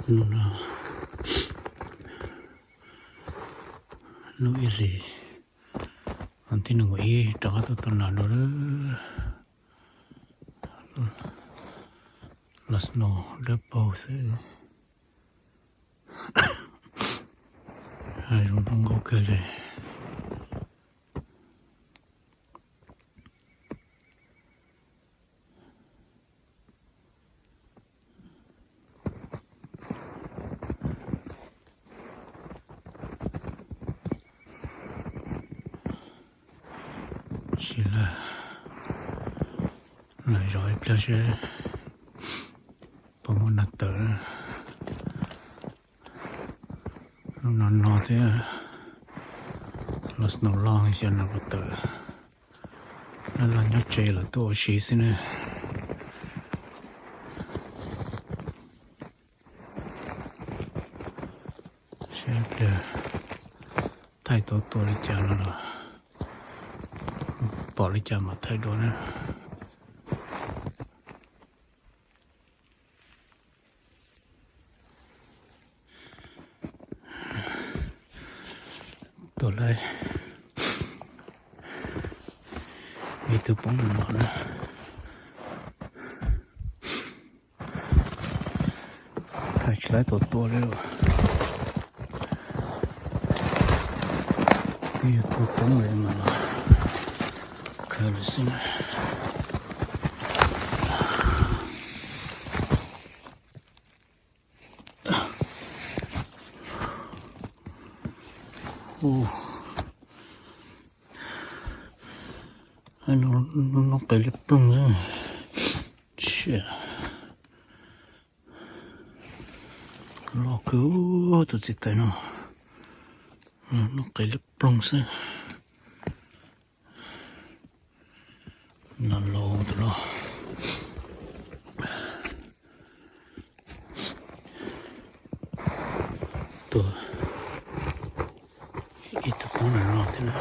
Hnub no, hnub ib hlis, vas thib nees nkaum ib rov qab tuaj tau nas dua lawm. Los snow dawb paug xwb. Hav zoov zoo nkauj kawg li. Sim lawm, lawm zov ib pliag seb puas muaj nas tawm. Hnub no no thiab, los snow loj xyov nas puas tawm. Laj laj nyob tsev lawm tuaj ua si xwb na. Saib pliag thaij tau tua li cas no los, pom li cas mam thaij dua na. Tua laib, ib tug poob no na. Thaij tsis laib tua tua li. Twb yog tua poob li mas los khaws lawm xwb na. Noob qes liab ploog xwb. Loj kawg tus txiv tais no, noob qes liab ploog xwb. Nas laus tus no. Tua ib tug poob nas no thiab na.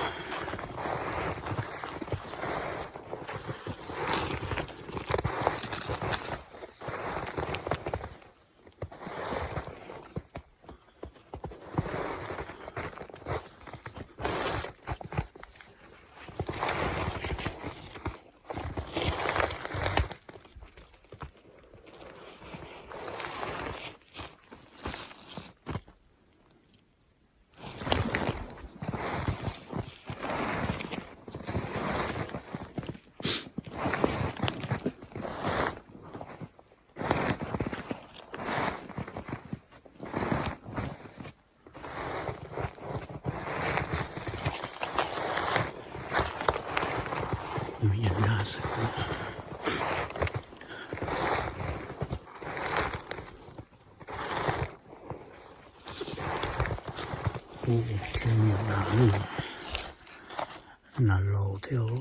Yog dag xwb. Ub, tsis nyiam nas li, nas laus thiab.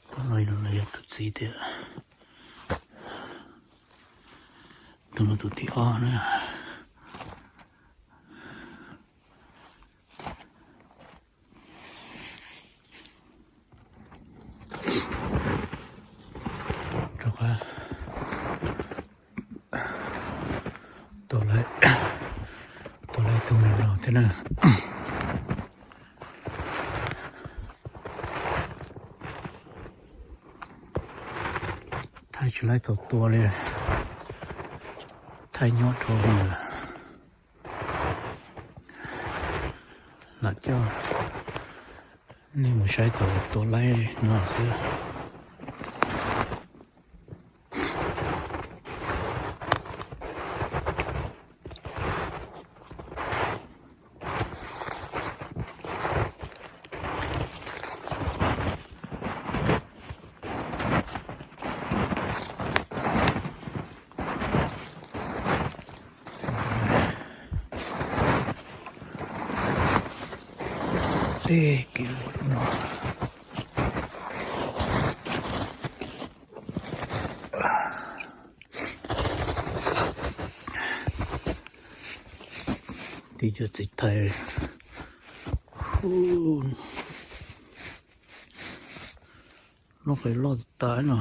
Tus no yog tus txiv tiag. Tus no tus thib ob na. Rov qab tua lawm, tua lawm tus no los thiab na. Thaij tsis laib tau tua li, thaij nyob rau lam coj nej mus saib tau tua laib no xwb. Tej kev los no, tib co txiv thais Ub, lub qe loj tas tas no.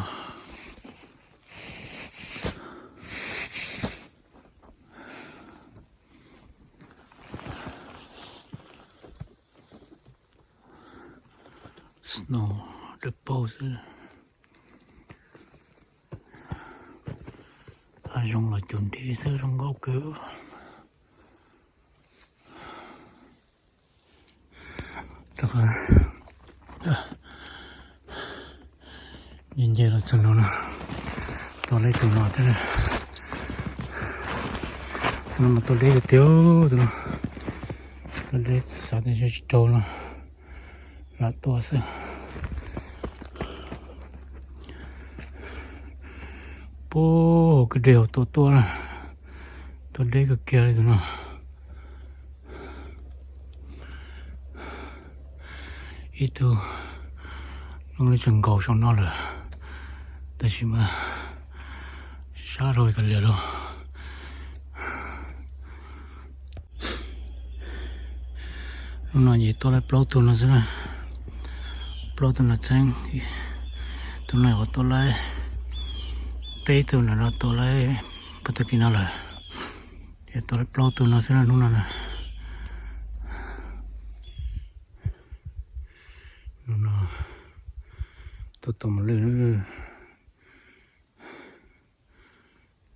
Snow dawb paug xwb. Hav zoov los cus nrig xwb, zoo nkauj kawg. Nce nce los txog no no, tua deb tus no thiab. Tus no mas tua deb tiag tiag, tus no tua deb xav tias tsis raug no, lam tua xwb. Puag hauv kwj deg hauv tuaj tuaj na, tua deb kawg kiag li tus no. Ib tug zoo li tseem nkaum saum no lawm, tab sis mas sab rau kawg liam rau. Hnub no ces tua laib plaub tug no xwb na, plaub tug no txheeb. Tus no yuav tua laib peb tug, ntawm no tua laib puag tag kis no lawm, ces tua laib plaub tug no xwb na hnub no na. Hnub no tuaj tua mos lwj,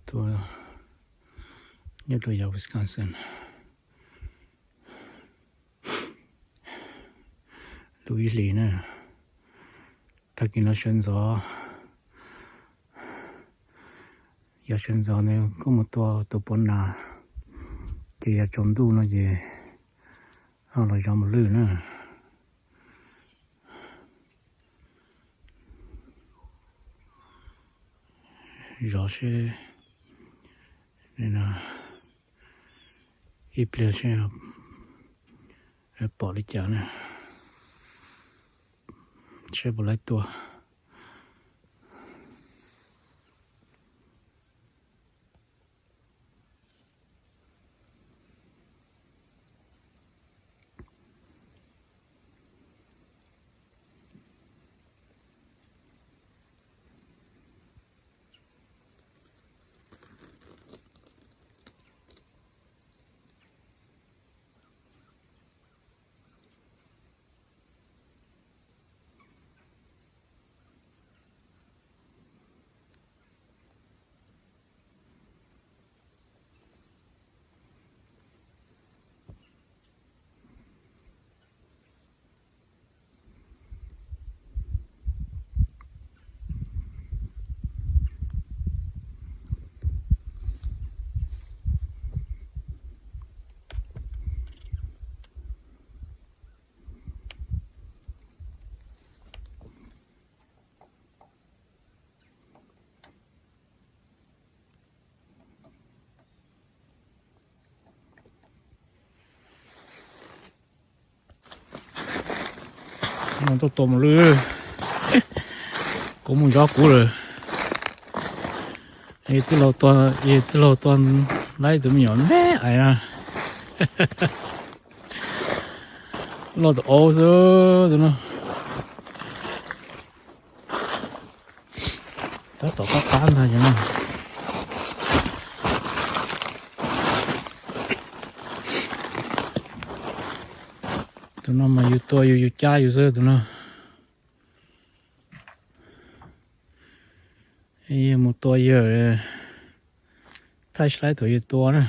tua nyob rau yav Wisconsin. Lub ib hlis na, tag kis no sawv ntxov, yog sawv ntxov ntawd kuj mus tua tus puav nas, ces yog tsaus ntuj no ces ho los zov mos lwj na. Zov seb ib pliag seb pom li cas na, seb puas laib tua. No tuaj tua mos lwj, kuv mus zov kuv lawm. Tij laug tua, tij laug tua laib tus me nyuam me ais na. Loj tus aub xwb tus no. Tab tom qab qab ntag no. Tus no mas yus tua yus, yus cab yus xwb tus no. Yus mus tua yawg, thaij sib laib thaum yus tua na.